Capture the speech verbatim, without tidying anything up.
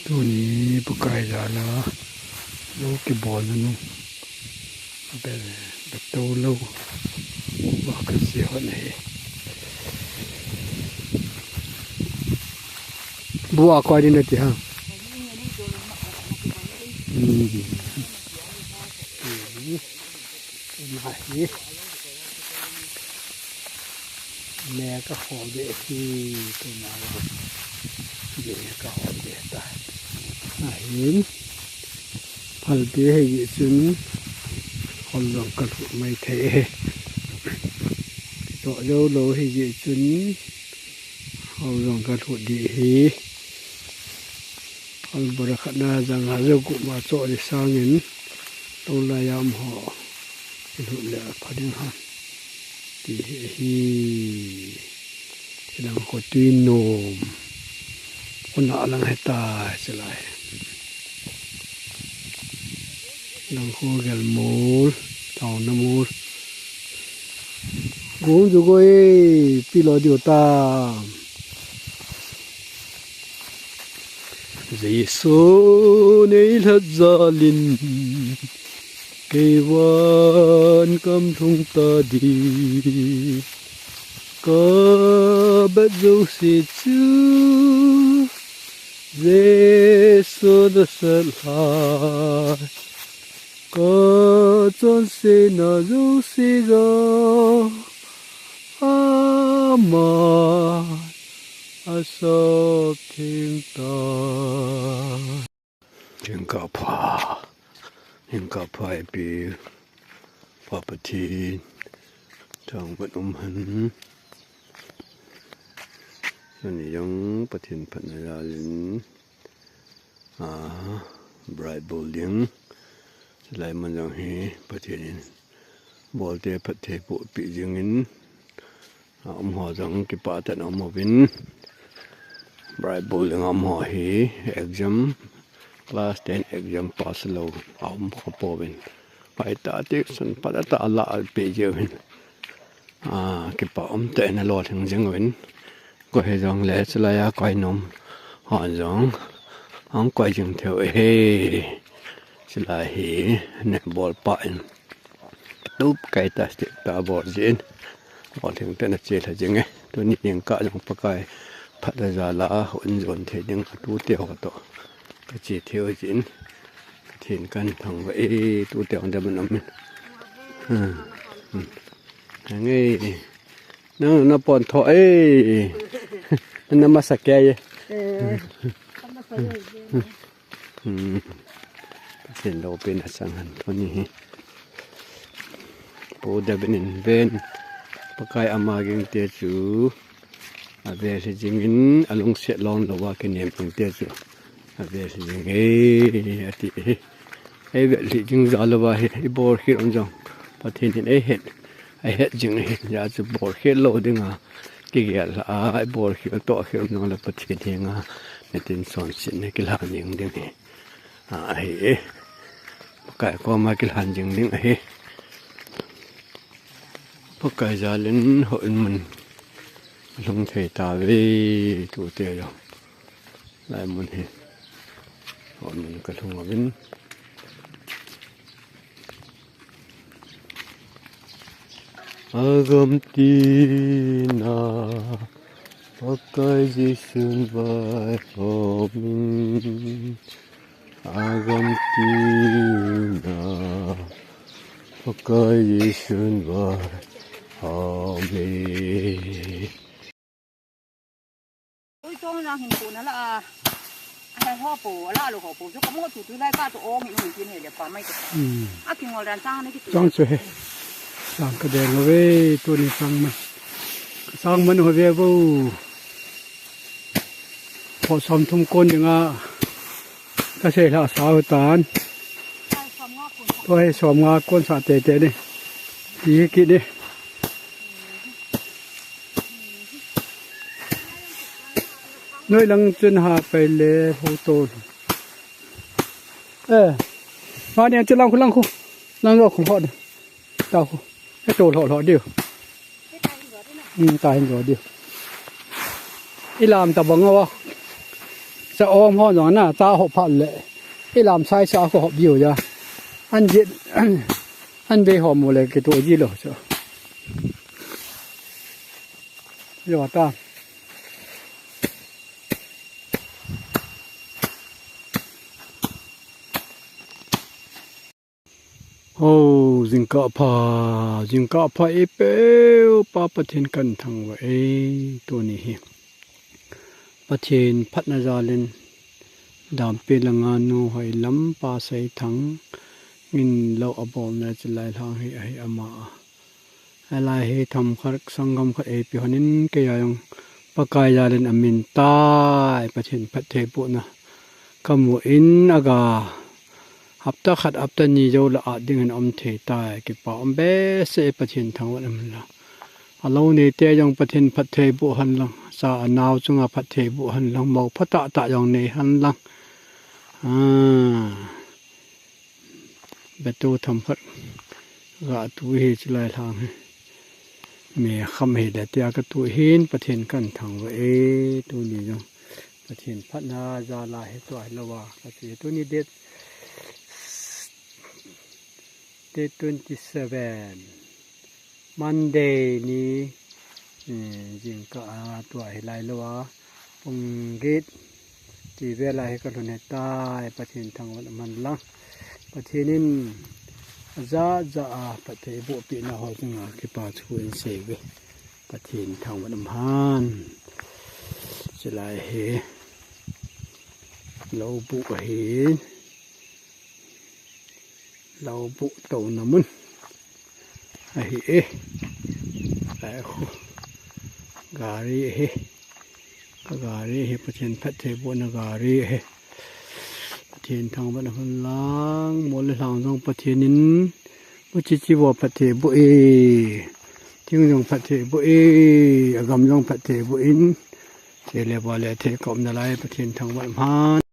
Tuni Pakai zala lo kibol nung bel, bel to lo. Wa kasi hon he. Bua ko din dati ha. Hmm. Hmm. Hi. Leh ka hol de hi, tu na. Leh ka hol de ta. Ahin. Phal de hi chun. Hol zong ka lhut mai thei. To lo lo hi chun. Hol zong ka lhut de hi. Hal bora khatna zang hazuk ma cho ni sangin, tong la yam ho. Ilu le pha ding ha. Ti hi. Ti lang ko tui nom. Ko na lang he ta se lai. Lang ko gel mul, tau na mul. Gung zu go e, pi lo diu ta. Jesu nei lhat zalin, kei van kam thung ta di. Ka bet zo si chu, Jesu da sel hai. Ka chon sina zo si zo, ama a sop thing ta. Jingkah pha, jingkah pha i pi, Pa Pathin, thang mat um han. Sani jong Pathin phatna zalin, a, bright bol ding. Silai man jong hi Pathin in bolte phat thei pu pi jingin, a, um ho jong kipah ten um uvin. Bright bol ding um ho hi exam, class ten exam pass lo a um kha po uvin. Pai ta ti sun phat ta la pe je uvin. A, kipah um te na lo thing jing uvin. Ko he jong le silai a koi nom. Hon jong. Hong koi jing theu e he. Silai hi ne bol pa in. Tup kai ta stik ta bol jin. Bol thing te na che la jing e. Tuni jingkah jong Pakai phat da zala un jon thei ding tu te ho to. Ka che theu jin. Ka thin kan thang va e tu te hong da man om min. Hmm. Hmm. Hang e. Nang na pon tho e. Na masa ke e. Eh. Hmm. Sin lo pen a sang han tuni hi. Pu da ben in ven. Pakai ama ging te chu. A vel hi jingin a lungsiat long lo va kinem jing te chu. A vel hi jing e, a ti hi. Ei vel hi jing za lo va hi, i bor khit om jong. Pathin hin ei het. Ei het jing hi, ja chu bor khit lo ding a. Ki gel a, ei bor khit to khit om jong la Pathin hi nga. Ne tin son sin ne ki la jing ding hi. A hi e. Pakai koma ki la jing ding hi. Pakai zalin ho in mun. Lung thei ta ve tu te jo. Lai mun hi. Ho mun ka lung a vin. Agam tina Pakai Jisun vai homin. Agam tina Pakai Jisun vai homin. Ui, tong na hin pu na la a. A he ho pu, a la lo ho pu. Chu ka mo tu tu lai ka tu ong in hin tin he le pa mai tu. Hmm. A ki ngol ran chang ne ki tu. Chang chu he. Chang ka deng ve tu ni chang man. Chang man ho ve vo. Ho som thum kon ding a. Ka se la sa tan. Ai, som nga kon. To he som nga kon sa te te ni. Ti ki ni. Noi lang chun ha pai le ho to. Eh. Ma ne chu lang khu lang khu. Lang lo khu ho. Ta khu. E to lo lo diu. Hmm, ta hin lo diu. I lam ta bang wa. Sa om ho jong na ta ho pha le. I lam sai sa ko ho biu ja. An jit an be ho mo le ki to ji lo so. Yo ta. Ho, jingkah pha, jingkah pha i peu pa Pathin kan thang va e, tuni hi. Pathin phatna zalin, dampi langa nu hoi lam pa sei thang, ngin lo a bol ne chi lai lang hi ahi ama a. Alai hi tham khat sanggam khat ei pi honin kei a jong Pakai zalin a min tai Pathin phat thei pu na. Kamo in aga hapta khat hapta ni yo la a ding hin om thei tai, kipa om be se. Pathen thangvah ham la. A lo nei te yong Pathen phat thei bu han lang, sa a nau chunga phat thei bu han lang, mau phat ta ta yong nei han lang. A, beto tham phat ga tu hi chilai lang hi. Me kham hi da tia ka tu hin Pathen kan thangvah e. Tuni yong Pathen phat na za la hi tua hi lo wa ka ti tuni det. Day twenty seven, Monday ni, eh, jingkah a tua hi lai lo a, pung get ti ve lai hi ka lhun he tai. Pathen thangvah ham lang. Pathen in a za za a phat thei bu pi na ho jing a kipa thu in se ve. Pathen thangvah ham han. Chilai hi lo bu hi. Lo bu to na mun. Ahi e. Lai khu. Gari ahi. Ka gari ahi, Pathen phat thei bu na gari ahi. Pathen thangvah ham lang, mol le lang zong Pathen in. Mu chi chi wa phat thei bu e. Ting zong phat thei bu e. A gam zong phat thei bu in. Che le ba le thei kom na lai Pathen thangvah ham han.